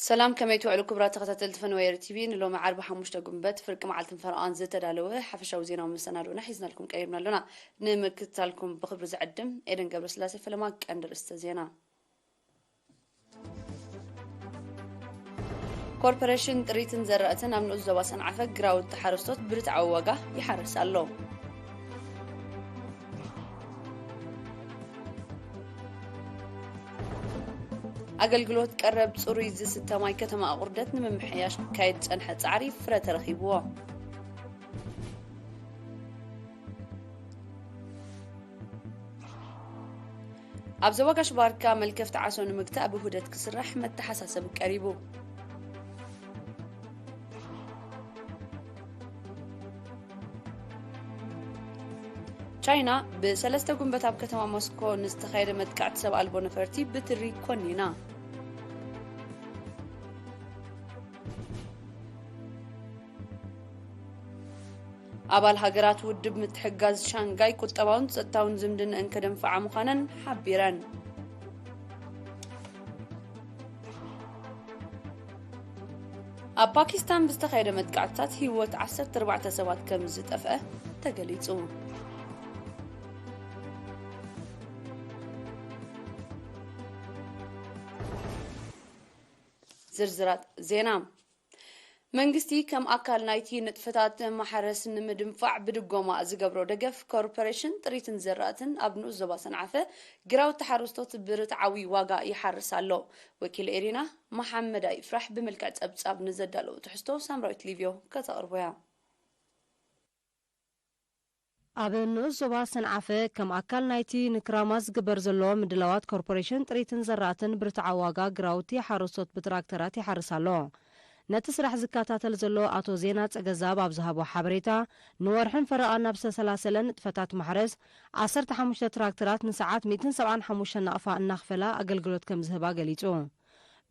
ሰላም፣ ከመይ ትውዕሉ ክቡራት ተኸታተልቲ ፈነወ ኤሪ ቲቪ? ንሎሚ ዓርቢ ሓሙሽተ ጉንበት ፍርቂ መዓልትን ፈረቓን ዝተዳለወ ሓፈሻዊ ዜናዊ መሰናድኦና ሒዝናልኩም ቀሪብና ኣሎና። ንምክትታልኩም ብኽብሪ ዝዕድም ኤደን ገብረስላሴ። ፈለማ ቀንዲ ርእስተ ዜና። ኮርፖሬሽን ጥሪትን ዘራእትን ኣብ ንኡስ ዞባ ሰንዓፈ ግራውቲ ሓረስቶት ብርትዓዊ ዋጋ ይሓርስ ኣሎ። ኣገልግሎት ቀረብ ጽሩይ ዝስተ ማይ ከተማ ኣቑርደት ንምምሕያሽ ክካየድ ዝጸንሐ ጻዕሪ ፍረ ተረኺብዎ። ኣብ ዞባ ጋሽ ባርካ መልከፍቲ ዓሶ ንምግታእ ብውህደት ክስራሕ መተሓሳሰቢ ቀሪቡ። ቻይና ብሰለስተ ጉንበት ኣብ ከተማ ሞስኮ ንዝተኻየደ መጥቃዕቲ ሰብ ኣልቦ ነፈርቲ ብትሪ ኮኒና። ኣባል ሃገራት ውድብ ምትሕግጋዝ ሻንጋይ ቁጠባውን ጸጥታውን ዝምድንአን ከደንፍዓ ምዃነን ሓቢረን። ኣብ ፓኪስታን ብዝተኻየደ መጥቃዕትታት ህይወት ዓሰርተ ኣርባዕተ ሰባት ከም ዝጠፍአ ተገሊጹ። ዝርዝራት ዜና። መንግስቲ ከም ኣካል ናይቲ ንጥፈታት ማሕረስ ንምድንፋዕ ብድጎማ ዝገብሮ ደገፍ ኮርፖሬሽን ጥሪትን ዘራእትን ኣብ ንኡስ ዞባ ሰንዓፈ ግራውቲ ሓረስቶት ብርትዓዊ ዋጋ ይሓርስ ኣሎ። ወኪል ኤሪና መሓመድ ኣይፍራሕ ብምልክዕ ጸብጻብ ንዘዳለዎ ትሕዝቶ ሳምራዊት ሊቭዮ ከተቕርቦ እያ። ኣብ ንኡስ ዞባ ሰንዓፈ ከም ኣካል ናይቲ ንክራማት ዝግበር ዘሎ ምድላዋት ኮርፖሬሽን ጥሪትን ዘራእትን ብርትዓዊ ዋጋ ግራውቲ ሓረስቶት ብትራክተራት ይሓርስ ኣሎ። ነቲ ስራሕ ዝከታተል ዘሎ ኣቶ ዜና ጸገዛብ ኣብ ዝሃቦ ሓበሬታ፣ ንወርሕን ፈረቓን ናብ ዝተሰላሰለ ንጥፈታት ማሕረስ ዓሰርተ ሓሙሽተ ትራክተራት ንሰዓት ሚእትን ሰብዓን ሓሙሽተን ናቕፋ እናኽፈላ ኣገልግሎት ከም ዝህባ ገሊጹ።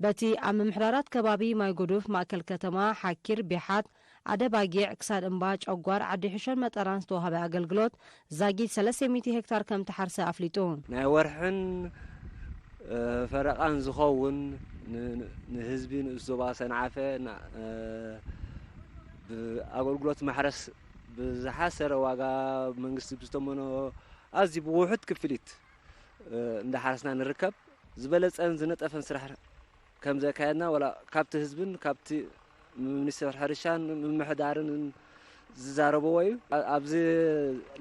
በቲ ኣብ ምምሕዳራት ከባቢ ማይ ጉዱፍ፣ ማእከል ከተማ፣ ሓኪር፣ ቢሓት፣ ኣደ ባጊዕ፣ ክሳድ እምባ፣ ጨጓር፣ ዓዲ ሕሾን መጠራን ዝተዋህበ ኣገልግሎት ዛጊት ሰለስተ ሚእቲ ሄክታር ከም ተሓርሰ ኣፍሊጡ። ናይ ወርሕን፣ እ፣ ፈረቓን ዝኸውን ን-፣ ን-፣ ንህዝቢ ንኡስ ዞባ ሰንዓፈ ና-፣ እ፣ ብኣገልግሎት ማሕረስ ብዝሓሰረ ዋጋ መንግስቲ ብዝተመኖ ኣዝዩ ብውሑድ ክፍሊት፣ እ፣ እንዳሓረስና ንርከብ። ዝበለጸን ዝነጠፈን ስራሕ ከም ዘካየድና፣ ወላ ካብቲ ህዝብን ካብቲ ሚኒስትሪ ሕርሻን ምምሕዳርን ዝዛረብዎ እዩ። ኣ-፣ ኣብዚ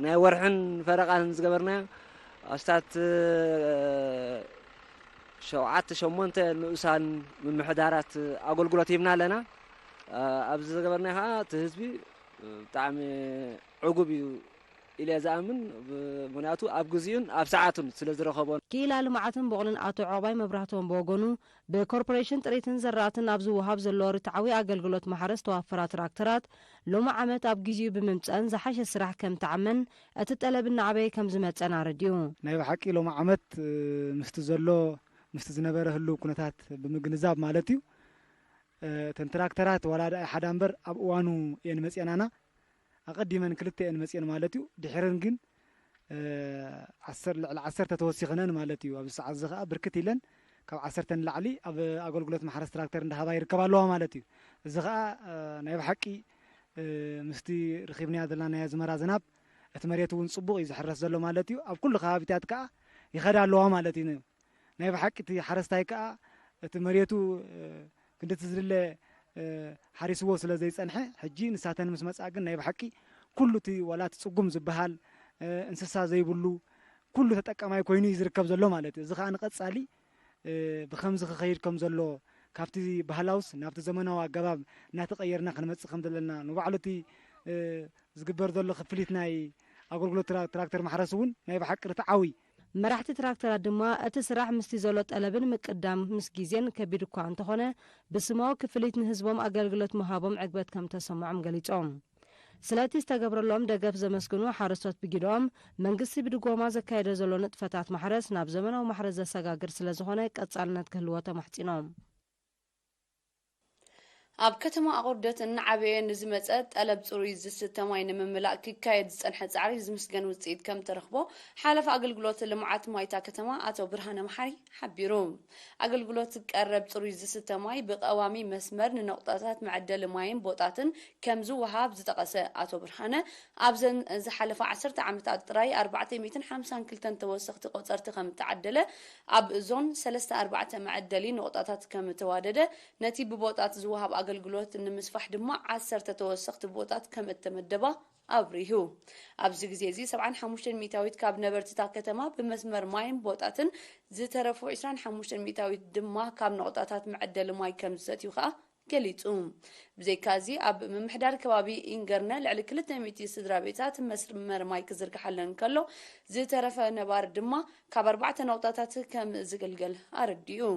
ናይ ወርሕን ፈረቓን ዝገበርናዮ ኣስታት ሸውዓተ ሸሞንተ ንኡሳን ምምሕዳራት ኣገልግሎት ሂብና ኣለና። ኣ-፣ ኣብዚ ዝገበርናዮ ከዓ እቲ ህዝቢ ብጣዕሚ ዕጉብ እዩ ኢለ ዝኣምን፣ ብ-፣ ምኽንያቱ ኣብ ግዜኡን ኣብ ሰዓቱን ስለ ዝረኸቦ። ክኢላ ልምዓትን ብቑልን ኣቶ ዑቕባይ መብራህቶም ብወገኑ፣ ብኮርፖሬሽን ጥሪትን ዘራእትን ኣብ ዝወሃብ ዘሎ ርትዓዊ ኣገልግሎት ማሕረስ ዝተዋፈራ ትራክተራት ሎሚ ዓመት ኣብ ግዜኡ ብምምፀአን ዝሓሸ ስራሕ ከም ተዓመን እቲ ጠለብ እናዓበየ ከም ዝመፀን ኣረዲኡ። ናይ ብሓቂ ሎሚ ዓመት፣ እ፣ ምስቲ ዘሎ፣ ምስቲ ዝነበረ ህልው ኩነታት ብምግንዛብ ማለት እዩ። እ፣ እተን ትራክተራት ዋላ ደኣ ሓደ እምበር ኣብ እዋኑ እየን መፅአናና። ኣቐዲመን ክልተ እየን መፅአን ማለት እዩ። ድሕረን ግን፣ እ፣ ዓሰር-፣ ልዕሊ ዓሰርተ ተወሲኸነን ማለት እዩ። ኣብዚ ሰዓት እዚ ኸዓ ብርክት ኢለን ካብ ዓሰርተ ንላዕሊ ኣብ ኣገልግሎት ማሕረስ ትራክተር እንዳሃባ ይርከባ ኣለዋ ማለት እዩ። እዚ ኸዓ፣ እ፣ ናይ ብሓቂ፣ እ፣ ምስቲ ረኺብናዮ ዘለና ናይ ኣዝመራ ዝናብ እቲ መሬት እውን ጽቡቕ እዩ ዝሕረስ ዘሎ ማለት እዩ። ኣብ ኩሉ ከባቢታት ከኣ ይኸዳ ኣለዋ ማለት እዩ። ናይ ብሓቂ እቲ ሓረስታይ ከኣ እቲ መሬቱ፣ እ፣ ክንድቲ ዝድለ፣ እ፣ ሓሪስዎ ስለ ዘይጸንሐ፣ ሕጂ ንሳተን ምስ መጽኣ ግን ናይ ብሓቂ ኩሉ እቲ ዋላ እቲ ጽጉም ዝበሃል፣ እ፣ እንስሳ ዘይብሉ ኩሉ ተጠቃማይ ኮይኑ እዩ ዝርከብ ዘሎ ማለት እዩ። እዚ ከኣ ንቐጻሊ፣ እ፣ ብኸምዚ ክኸይድ ከም ዘሎ፣ ካብቲ ባህላውስ ናብቲ ዘመናዊ ኣገባብ እናተቐየርና ክንመጽእ ከም ዘለና፣ ንባዕሉ እቲ፣ እ፣ ዝግበር ዘሎ ክፍሊት ናይ ኣገልግሎት ትራ-፣ ትራክተር ማሕረስ እውን ናይ ብሓቂ ርትዓዊ። መራሕቲ ትራክተራት ድማ እቲ ስራሕ ምስቲ ዘሎ ጠለብን ምቅዳም ምስ ግዜን ከቢድ እኳ እንተኾነ፣ ብስማዊ ክፍሊት ንህዝቦም ኣገልግሎት ምሃቦም ዕግበት ከም ተሰምዖም ገሊጾም። ስለቲ ዝተገብረሎም ደገፍ ዘመስግኑ ሓረስቶት ብጊድኦም፣ መንግስቲ ብድጎማ ዘካየደ ዘሎ ንጥፈታት ማሕረስ ናብ ዘመናዊ ማሕረስ ዘሰጋግር ስለ ዝኾነ ቀጻልነት ክህልዎ ተማሕጺኖም። ኣብ ከተማ ኣቑርደት እናዓበየ ንዝመጸ ጠለብ ጽሩይ ዝስተ ማይ ንምምላእ ክካየድ ዝጸንሐ ጻዕሪ ዝምስገን ውጽኢት ከም ተረኽቦ ሓለፊ ኣገልግሎት ልምዓት ማይታ ከተማ ኣቶ ብርሃነ መሓሪ ሓቢሩ። ኣገልግሎት ቀረብ ጽሩይ ዝስተ ማይ ብቐዋሚ መስመር ንነቑጣታት መዐደሊ ማይን ቦጣትን ከም ዝወሃብ ዝጠቐሰ ኣቶ ብርሃነ፣ ኣብዘን ዝሓለፈ ዓሰርተ ዓመታት ጥራይ ኣርባዕተ ሚእትን ሓምሳን ክልተን ተወሰኽቲ ቆጸርቲ ከም እተዓደለ፣ ኣብ ዞን ሰለስተ ኣርባዕተ መዐደሊ ነቑጣታት ከም እተዋደደ፣ ነቲ ብቦጣት ዝወሃብ ኣገልግሎት ንምስፋሕ ድማ ዓሰርተ ተወሰኽቲ ቦጣት ከም እተመደባ ኣብሪሁ። ኣብዚ ግዜ እዚ ሰብዓን ሓሙሽተን ሚእታዊት ካብ ነበርቲታ ከተማ ብመስመር ማይን ቦጣትን ዝተረፉ ዕስራን ሓሙሽተን ሚእታዊት ድማ ካብ ነቑጣታት መዐደሊ ማይ ከም ዝሰትዩ ከኣ ገሊጹ። ብዘይካ እዚ ኣብ ምምሕዳር ከባቢ ኢንገርነ ልዕሊ ክልተ ሚእቲ ስድራ ቤታት መስመር ማይ ክዝርግሓለን ከሎ ዝተረፈ ነባሪ ድማ ካብ ኣርባዕተ ነቑጣታት ከም ዝግልገል ኣረዲኡ።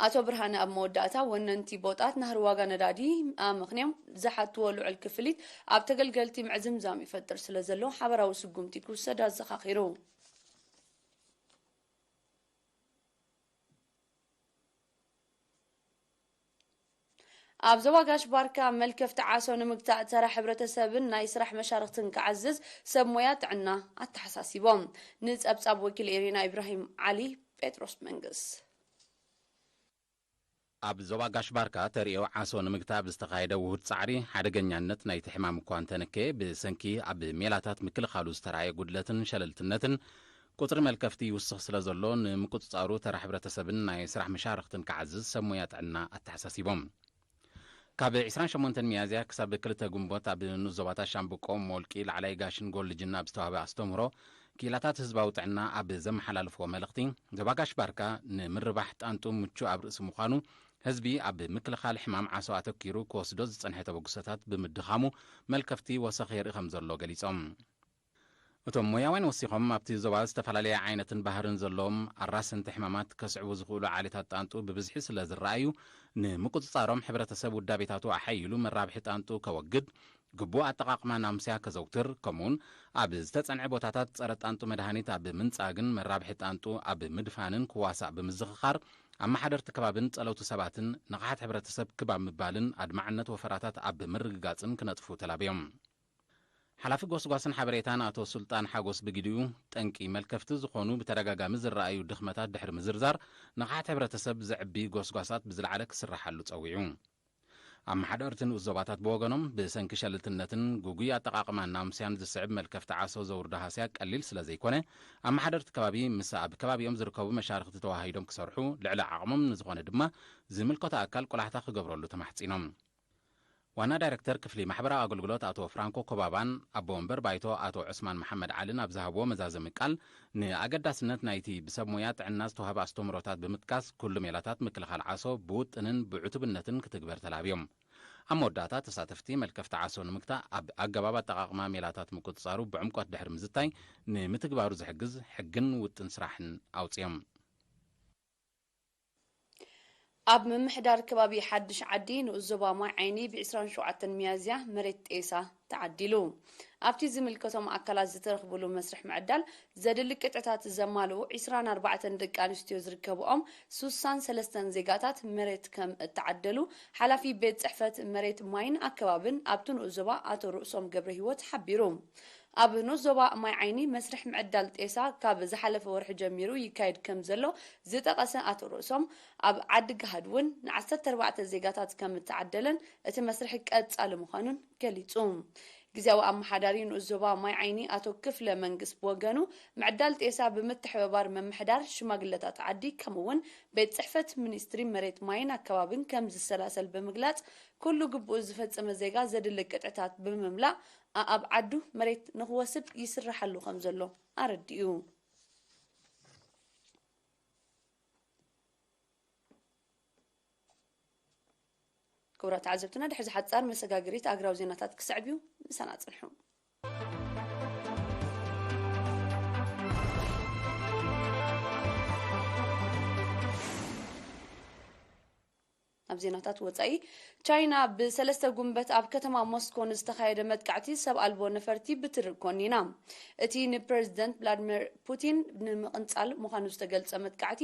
ኣቶ ብርሃነ ኣብ መወዳእታ ወነንቲ ቦጣት ናህሪ ዋጋ ነዳዲ ኣመኽንዮም ዝሓትዎ ልዑል ክፍሊት ኣብ ተገልገልቲ ምዕዝምዛም ይፈጥር ስለ ዘሎ ሓበራዊ ስጉምቲ ክውሰድ ኣዘኻኺሩ። ኣብ ዞባ ጋሽ ባርካ መልከፍቲ ዓሶ ንምግታእ ተራ ሕብረተሰብን ናይ ስራሕ መሻርክትን ክዓዝዝ ሰብ ሞያ ጥዕና ኣተሓሳሲቦም። ንጸብጻብ ወኪል ኤሪና ኢብራሂም ዓሊ፣ ጴጥሮስ መንግስ። ኣብ ዞባ ጋሽ ባርካ ተርእዮ ዓሶ ንምግታእ ብዝተኻየደ ውሁድ ጻዕሪ፣ ሓደገኛነት ናይቲ ሕማም እኳ እንተነከየ፣ ብሰንኪ ኣብ ሜላታት ምክልኻሉ ዝተራእየ ጉድለትን ሸለልትነትን፣ ቁጽሪ መልከፍቲ ይውስኽ ስለ ዘሎ፣ ንምቁጽጻሩ ተራ ሕብረተሰብን ናይ ስራሕ መሻርኽትን ክዓዝዝ ሰብ ሞያ ጥዕና ኣተሓሳሲቦም። ካብ ዕስራን ሸሞንተን ሚያዝያ ክሳብ ክልተ ግንቦት ኣብ ንኡስ ዞባታት ሻምብቆ፣ ሞልቂ፣ ላዕላይ ጋሽን ጎልጅን ኣብ ዝተዋህበ ኣስተምህሮ፣ ክኢላታት ህዝባዊ ጥዕና ኣብ ዘመሓላልፍዎ መልእኽቲ፣ ዞባ ጋሽ ባርካ ንምርባሕ ጣንጡ ምቹእ ኣብ ርእሲ ምዃኑ፣ ህዝቢ ኣብ ምክልኻል ሕማም ዓሶ ኣተኪሩ ክወስዶ ዝጸንሐ ተበግሶታት ብምድኻሙ፣ መልከፍቲ ወሰኽ የርኢ ከም ዘሎ ገሊጾም። እቶም ሞያውያን ወሲኾም፣ ኣብቲ ዞባ ዝተፈላለየ ዓይነትን ባህርን ዘለዎም ኣራሰንቲ ሕማማት ከስዕቡ ዝኽእሉ ዓሌታት ጣንጡ ብብዝሒ ስለ ዝረኣዩ፣ ንምቁጽጻሮም ሕብረተሰብ ውዳቤታቱ ኣሓይሉ መራብሒ ጣንጡ ከወግድ፣ ግቡእ ኣጠቓቕማ ናምስያ ከዘውትር፣ ከምኡውን ኣብ ዝተጸንዐ ቦታታት ጸረ ጣንጡ መድሃኒት ኣብ ምንጻግን መራብሒ ጣንጡ ኣብ ምድፋንን ክዋሳእ ብምዝኽኻር፣ ኣመሓደርቲ ከባብን ጸለውቲ ሰባትን ንቕሓት ሕብረተሰብ ክብ ኣብ ምባልን ኣድማዕነት ወፈራታት ኣብ ምርግጋጽን ክነጥፉ ተላብዮም። ሓላፊ ጎስጓስን ሓበሬታን ኣቶ ሱልጣን ሓጎስ ብግዲኡ፣ ጠንቂ መልከፍቲ ዝኾኑ ብተደጋጋሚ ዝረኣዩ ድኽመታት ድሕሪ ምዝርዛር፣ ንቕሓት ሕብረተሰብ ዘዕቢ ጎስጓሳት ብዝለዓለ ክስራሓሉ ጸዊዑ። ኣመሓደርቲ ንኡስ ዞባታት ብወገኖም፣ ብሰንኪ ሸልልትነትን ግጉይ ኣጠቓቕማ ናምስያን ዝስዕብ መልከፍቲ ዓሶ ዘውርዶ ሃስያ ቀሊል ስለ ዘይኮነ፣ ኣመሓደርቲ ከባቢ ምስ ኣብ ከባቢኦም ዝርከቡ መሻርኽቲ ተወሃሂዶም ክሰርሑ፣ ልዕሊ ዓቕሞም ንዝኾነ ድማ ዝምልከቶ ኣካል ቆላሕታ ክገብረሉ ተማሕጺኖም። ዋና ዳይረክተር ክፍሊ ማሕበራዊ ኣገልግሎት ኣቶ ፍራንኮ ኮባባን ኣቦ ወንበር ባይቶ ኣቶ ዑስማን መሓመድ ዓልን ኣብ ዝሃብዎ መዛዘሚ ቃል፣ ንኣገዳስነት ናይቲ ብሰብ ሞያ ጥዕና ዝተዋህበ ኣስተምህሮታት ብምጥቃስ፣ ኩሉ ሜላታት ምክልኻል ዓሶ ብውጥንን ብዕቱብነትን ክትግበር ተላብዮም። ኣብ መወዳእታ፣ ተሳተፍቲ መልከፍቲ ዓሶ ንምግታእ ኣብ ኣገባብ ኣጠቓቕማ ሜላታት ምቁጽጻሩ ብዕምቆት ድሕሪ ምዝታይ፣ ንምትግባሩ ዝሕግዝ ሕግን ውጥን ስራሕን ኣውጺኦም። ኣብ ምምሕዳር ከባቢ ሓድሽ ዓዲ ንኡስ ዞባ ማይ ዓይኒ ብ ዕስራን ሸውዓተን ሚያዝያ መሬት ጤሳ ተዓዲሉ። ኣብቲ ዝምልከቶም ኣካላት ዝተረኽብሉ መስርሕ ምዕዳል ዘድሊ ቅጥዕታት ዘማልኡ ዕስራን ኣርባዕተን ደቂ ኣንስትዮ ዝርከብኦም ሱሳን ሰለስተን ዜጋታት መሬት ከም እተዓደሉ ሓላፊ ቤት ጽሕፈት መሬት ማይን ኣከባብን ኣብቲ ንኡስ ዞባ ኣቶ ርእሶም ገብረ ህይወት ሓቢሩ። ኣብ ንኡስ ዞባ ማይ ዓይኒ መስርሕ ምዕዳል ጤሳ ካብ ዝሓለፈ ወርሒ ጀሚሩ ይካየድ ከም ዘሎ ዝጠቐሰ ኣቶ ርእሶም፣ ኣብ ዓዲ ጋህድ እውን ን ዓሰርተ ኣርባዕተ ዜጋታት ከም እተዓደለን እቲ መስርሕ ቀጻሊ ምዃኑን ገሊጹ። ግዝያዊ ኣመሓዳሪ ንኡስ ዞባ ማይ ዓይኒ ኣቶ ክፍለ መንግስ ብወገኑ፣ ምዕዳል ጤሳ ብምትሕብባር ምምሕዳር ሽማግለታት ዓዲ ከምኡ እውን ቤት ጽሕፈት ሚኒስትሪ መሬት ማይን ኣከባብን ከም ዝሰላሰል ብምግላጽ፣ ኩሉ ግቡኡ ዝፈጸመ ዜጋ ዘድሊ ቅጥዕታት ብምምላእ ኣኣብ ዓዱ መሬት ንኽወስድ ይስርሓሉ ከም ዘሎ ኣረዲኡ። ክቡራት ተዓዘብትና፣ ድሕሪ ዝሓጻር መሰጋገሪት ኣግራብ ዜናታት ክስዕብ እዩ። ምሳና ጽንሑ። ኣብ ዜናታት ወጻኢ፣ ቻይና ብሰለስተ ጉንበት ኣብ ከተማ ሞስኮ ንዝተኻየደ መጥቃዕቲ ሰብ ኣልቦ ነፈርቲ ብትሪ ኮኒና። እቲ ንፕረዚደንት ቭላድሚር ፑቲን ንምቕንጻል ምዃኑ ዝተገልጸ መጥቃዕቲ፣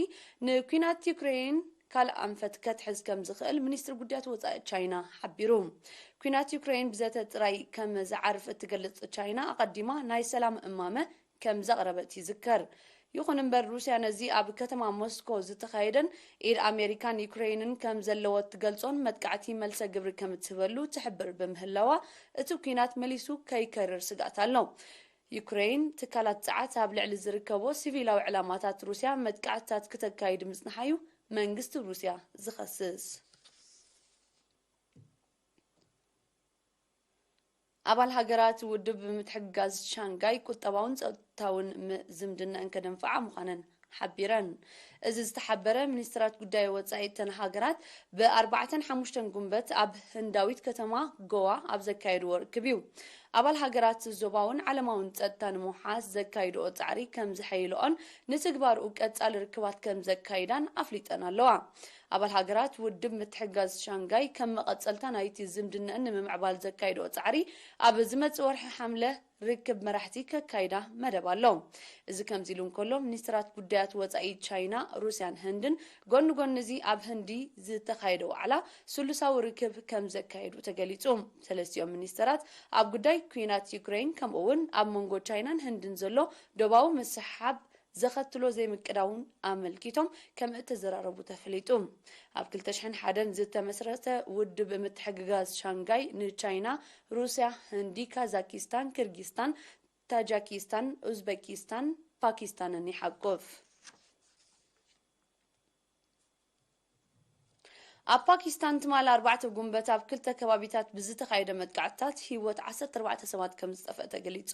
ንኲናት ዩክሬን ካልእ ኣንፈት ከትሕዝ ከም ዝኽእል ሚኒስትሪ ጉዳያት ወጻኢ ቻይና ሓቢሩ። ኲናት ዩክሬን ብዘተ ጥራይ ከም ዝዓርፍ እትገልጽ ቻይና፣ ኣቐዲማ ናይ ሰላም እማመ ከም ዘቕረበት ይዝከር። ይኹን እምበር፣ ሩስያ ነዚ ኣብ ከተማ ሞስኮ ዝተኻየደን ኢድ ኣሜሪካን ዩክሬንን ከም ዘለዎ እትገልጾን መጥቃዕቲ መልሰ ግብሪ ከም እትህበሉ ትሕብር ብምህላዋ፣ እቲ ኲናት መሊሱ ከይከርር ስግኣት ኣሎ። ዩክሬን ትካላት ጸዓት ኣብ ልዕሊ ዝርከቦ ሲቪላዊ ዕላማታት ሩስያ መጥቃዕትታት ክተካይድ ምጽንሓ'ዩ መንግስቲ ሩስያ ዝኸስስ። ኣባል ሃገራት ውድብ ምትሕግጋዝ ሻንጋይ ቁጠባውን ጸጥታውን ም-፣ ዝምድና እንከደንፍዓ ምዃነን ሓቢረን። እዚ ዝተሓበረ ሚኒስትራት ጉዳይ ወጻኢ እተን ሃገራት ብኣርባዕተን ሓሙሽተን ጉንበት ኣብ ህንዳዊት ከተማ ጎዋ ኣብ ዘካየድዎ ርክብ እዩ። ኣባል ሃገራት ዞባውን ዓለማውን ጸጥታ ንምውሓስ ዘካይድኦ ጻዕሪ ከም ዘሐይልኦን ንትግባርኡ ቀጻሊ ርክባት ከም ዘካይዳን ኣፍሊጠን ኣለዋ። ኣባል ሃገራት ውድብ ምትሕግጋዝ ሻንጋይ ከም መቐጸልታ ናይቲ ዝምድነአን ንምምዕባል ዘካይድኦ ጻዕሪ ኣብ ዝመጽእ ወርሒ ሓምለ ርክብ መራሕቲ ከካይዳ መደብ ኣሎ። እዚ ከምዚ ኢሉ እንከሎ፣ ሚኒስትራት ጉዳያት ወጻኢ ቻይና፣ ሩስያን ህንድን ጎኒ ጎኒ እዚ ኣብ ህንዲ ዝተኻየደ ዋዕላ ስሉሳዊ ርክብ ከም ዘካየዱ ተገሊጹ። ሰለስቲኦም ሚኒስትራት ኣብ ጉዳይ ኲናት ዩክሬን፣ ከምኡ እውን ኣብ መንጎ ቻይናን ህንድን ዘሎ ዶባዊ ምስሕሓብ ዘኸትሎ ዘይምቅዳውን ኣመልኪቶም ከም እተዘራረቡ ተፈሊጡ። ኣብ ክልተ ሽሕን ሓደን ዝተመስረተ ውድብ ምትሕግጋዝ ሻንጋይ ንቻይና፣ ሩስያ፣ ህንዲ፣ ካዛኪስታን፣ ኪርጊስታን፣ ታጃኪስታን፣ ኡዝበኪስታን፣ ፓኪስታንን ይሓቁፍ። ኣብ ፓኪስታን ትማሊ ኣርባዕተ ጉንበት ኣብ ክልተ ከባቢታት ብዝተኻየደ መጥቃዕትታት ህይወት ዓሰርተ ኣርባዕተ ሰባት ከም ዝጠፍአ ተገሊጹ።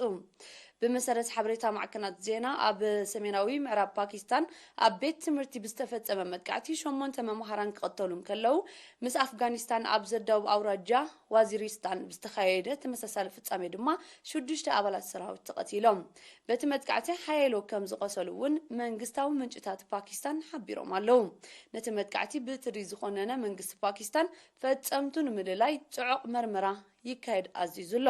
ብመሰረት ሓበሬታ ማዕከናት ዜና፣ ኣብ ሰሜናዊ ምዕራብ ፓኪስታን ኣብ ቤት ትምህርቲ ብዝተፈጸመ መጥቃዕቲ ሸሞንተ መምሃራን ክቕተሉ እንከለዉ፣ ምስ ኣፍጋኒስታን ኣብ ዘዳውብ ኣውራጃ ዋዚሪስታን ብዝተኻየደ ተመሳሳሊ ፍጻሜ ድማ ሽዱሽተ ኣባላት ሰራዊት ተቐቲሎም። በቲ መጥቃዕቲ ሓያሎ ከም ዝቖሰሉ እውን መንግስታዊ ምንጭታት ፓኪስታን ሓቢሮም ኣለዉ። ነቲ መጥቃዕቲ ብትሪ ዝኾነነ መንግስቲ ፓኪስታን ፈጸምቱ ንምልላይ ጽዑቕ መርመራ ይካየድ ኣዚዙ ኣሎ።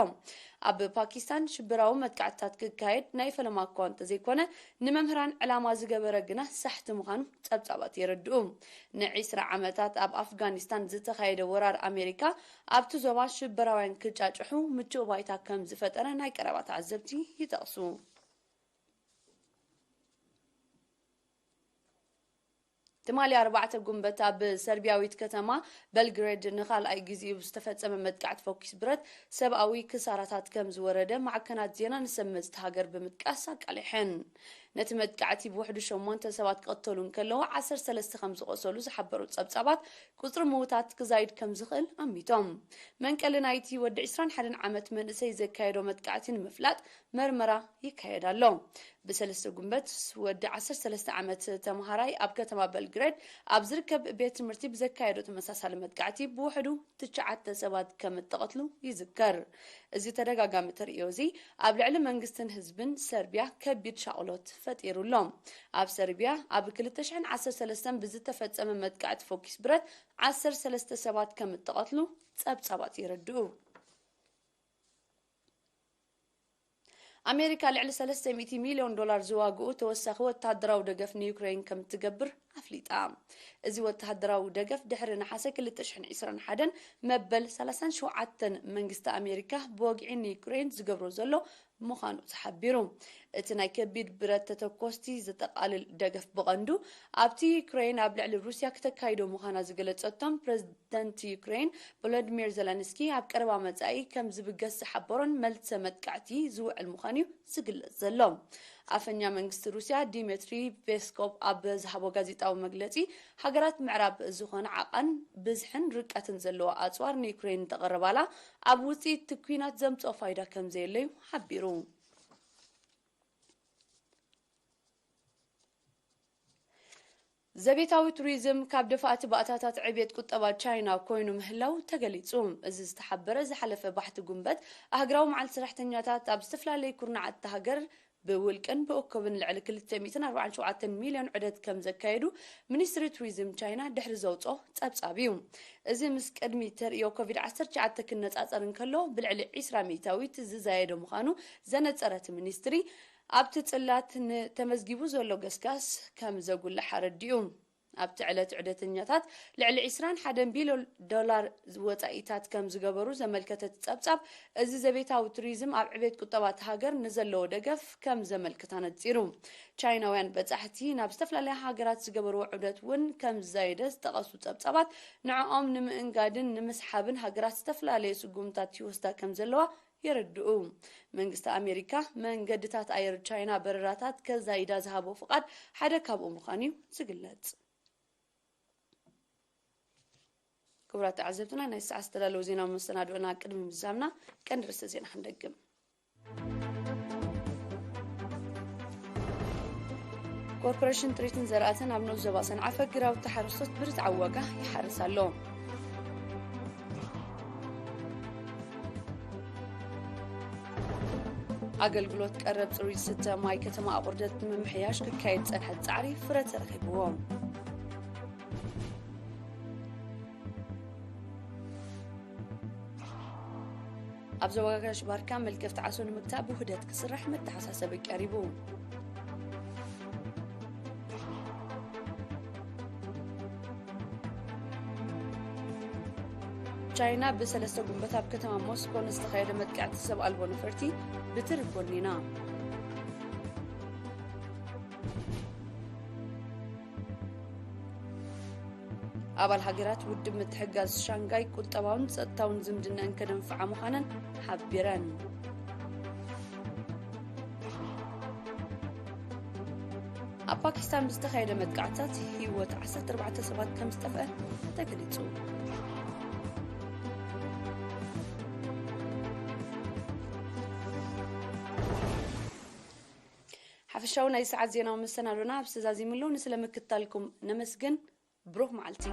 ኣብ ፓኪስታን ሽበራዊ መጥቃዕትታት ክካየድ ናይ ፈለማ እኳ እንተዘይኮነ፣ ንመምህራን ዕላማ ዝገበረ ግና ሳሕቲ ምዃኑ ጸብጻባት የረድኡ። ንዒስራ ዓመታት ኣብ ኣፍጋኒስታን ዝተኻየደ ወራር ኣሜሪካ ኣብቲ ዞባ ሽበራውያን ክጫጭሑ ምቹእ ባይታ ከም ዝፈጠረ ናይ ቀረባ ተዓዘብቲ ይጠቕሱ። ትማሊ ኣርባዕተ ጉንበት ኣብ ሰርቢያዊት ከተማ በልግሬድ ንኻልኣይ ግዜኡ ብዝተፈጸመ መጥቃዕቲ ፈኲስ ብረት ሰብኣዊ ክሳራታት ከም ዝወረደ ማዕከናት ዜና ንሰብ መዚ እታ ሃገር ብምጥቃስ ኣቃሊሐን። ነቲ መጥቃዕቲ ብውሕዱ ሸሞንተ ሰባት ክቕተሉ እንከለዉ፣ ዓሰርተ ሰለስተ ከም ዝቖሰሉ ዝሓበሩ ጸብጻባት፣ ቁጽሪ ምዉታት ክዛይድ ከም ዝኽእል ኣሚቶም። መንቀሊ ናይቲ ወዲ ዕስራን ሓደን ዓመት መንእሰይ ዘካየዶ መጥቃዕቲ ንምፍላጥ መርመራ ይካየድ ኣሎ። ብሰለስተ ጉንበት ወዲ ዓሰርተ ሰለስተ ዓመት ተምሃራይ ኣብ ከተማ በልግሬድ ኣብ ዝርከብ ቤት ትምህርቲ ብዘካየዶ ተመሳሳሊ መጥቃዕቲ ብውሕዱ ትሽዓተ ሰባት ከም እተቐትሉ ይዝከር። እዚ ተደጋጋሚ ተርእዮ እዚ ኣብ ልዕሊ መንግስትን ህዝብን ሰርቢያ ከቢድ ሻቕሎት ፈጢሩ ኣሎ። ኣብ ሰርቢያ ኣብ ክልተ ሽሕን ዓሰርተ ሰለስተን ብዝተፈጸመ መጥቃዕቲ ፈኲስ ብረት ዓሰርተ ሰለስተ ሰባት ከም እተቐትሉ ጸብጻባት የረድኡ። ኣሜሪካ ልዕሊ ሰለስተ ሚእቲ ሚልዮን ዶላር ዝዋግኡ ተወሳኺ ወተሃደራዊ ደገፍ ንዩክሬን ከም እትገብር ኣፍሊጣ። እዚ ወተሃደራዊ ደገፍ ድሕሪ ነሓሰ ክልተ ሽሕን ዕስራን ሓደን መበል ሰላሳን ሸውዓተን መንግስቲ ኣሜሪካ ብወግዒ ንዩክሬን ዝገብሮ ዘሎ ምዃኑ ተሓቢሩ። እቲ ናይ ከቢድ ብረት ተተኮስቲ ዘጠቓልል ደገፍ ብቐንዱ ኣብቲ ዩክሬን ኣብ ልዕሊ ሩስያ ክተካይዶ ምዃና ዝገለጸቶም ፕረዚደንት ዩክሬን ቮሎዲሚር ዘለንስኪ ኣብ ቀረባ መጻኢ ከም ዝብገስ ዝሓበሮን መልሰ መጥቃዕቲ ዝውዕል ምዃኑ እዩ ዝግለጽ ዘሎ። ኣፈኛ መንግስቲ ሩስያ ዲሚትሪ ፔስኮቭ ኣብ ዝሃቦ ጋዜጣዊ መግለጺ፣ ሃገራት ምዕራብ ዝኾነ ዓቐን ብዝሕን ርቀትን ዘለዎ ኣጽዋር ንዩክሬን እንተቐረባላ ኣብ ውጽኢት እቲ ኲናት ዘምጽኦ ፋይዳ ከም ዘየለዩ ሓቢሩ። ዘቤታዊ ቱሪዝም ካብ ደፋእቲ ባእታታት ዕብየት ቁጠባ ቻይና ኮይኑ ምህላው ተገሊጹ። እዚ ዝተሓበረ ዝሓለፈ ባሕቲ ጉንበት ኣህግራዊ መዓልቲ ሰራሕተኛታት ኣብ ዝተፈላለዩ ኩርናዓት እታ ሃገር ብውልቅን ብእኩብን ልዕሊ ክልተ ሚእትን ኣርባዓን ሸውዓተን ሚልዮን ዑደት ከም ዘካየዱ ሚኒስትሪ ቱሪዝም ቻይና ድሕሪ ዘውጽኦ ጸብጻብ እዩ። እዚ ምስ ቅድሚ ተርእዮ ኮቪድ ዓሰርተ ትሽዓተ ክነጻጸር እንከሎ ብልዕሊ ዕስራ ሚእታዊት ዝዛየደ ምዃኑ ዘነጸረ እቲ ሚኒስትሪ፣ ኣብቲ ጽላት ንተመዝጊቡ ዘሎ ገስጋስ ከም ዘጉልሕ ኣረዲኡ። ኣብቲ ዕለት ዑደተኛታት ልዕሊ ዕስራን ሓደን ቢልዮን ዶላር ወጻኢታት ከም ዝገበሩ ዘመልከተ እቲ ጸብጻብ፣ እዚ ዘቤታዊ ቱሪዝም ኣብ ዕቤት ቁጠባ እታ ሃገር ንዘለዎ ደገፍ ከም ዘመልክት ኣነጺሩ። ቻይናውያን በጻሕቲ ናብ ዝተፈላለያ ሃገራት ዝገበርዎ ዑደት እውን ከም ዝዛየደ ዝጠቐሱ ጸብጻባት፣ ንዕኦም ንምእንጋድን ንምስሓብን ሃገራት ዝተፈላለየ ስጉምታት ይወስዳ ከም ዘለዋ የረድኡ። መንግስቲ ኣሜሪካ መንገድታት ኣየር ቻይና በረራታት ከዛይዳ ዝሃቦ ፍቓድ ሓደ ካብኡ ምዃኑ እዩ ዝግለጽ። ክቡራት ተዓዘብትና፣ ናይ ሰዓት ዝተዳለዉ ዜናዊ መሰናድኦና ቅድሚ ምዝዛምና ቀንዲ ርእሰ ዜና ክንደግም። ኮርፖሬሽን ጥሪትን ዘርኣትን ኣብ ንኡስ ዞባ ሰንዓፈ ግራውቲ ሓረስቶት ብርትዓዊ ዋጋ ይሓርስ ኣሎ። ኣገልግሎት ቀረብ ጽሩይ ዝስተ ማይ ከተማ ኣቑርደት ንምምሕያሽ ክካየድ ዝጸንሐ ጻዕሪ ፍረ ተረኺብዎ። ኣብ ዞባ ጋሽ ባርካ መልከፍቲ ዓሶ ንምግታእ ብውህደት ክስራሕ መተሓሳሰቢ ቀሪቡ። ቻይና ብሰለስተ ጉንበት ኣብ ከተማ ሞስኮ ንዝተኻየደ መጥቃዕቲ ሰብ ኣልቦ ነፈርቲ ብትሪ ኮኒና። ኣባል ሃገራት ውድብ ምትሕግጋዝ ሻንጋይ ቁጠባውን ጸጥታውን ዝምድናን ከደንፍዓ ምዃነን ሓቢረን። ኣብ ፓኪስታን ብዝተኻየደ መጥቃዕትታት ህይወት ዓሰርተ ኣርባዕተ ሰባት ከም ዝጠፍአ ተገሊጹ። ሓፈሻዊ ናይ ሰዓት ዜናዊ መሰናዶና ኣብዚ ተዛዚሙ ኣሎ። ንስለ ምክታልኩም ነመስግን። ብሩኽ መዓልቲ።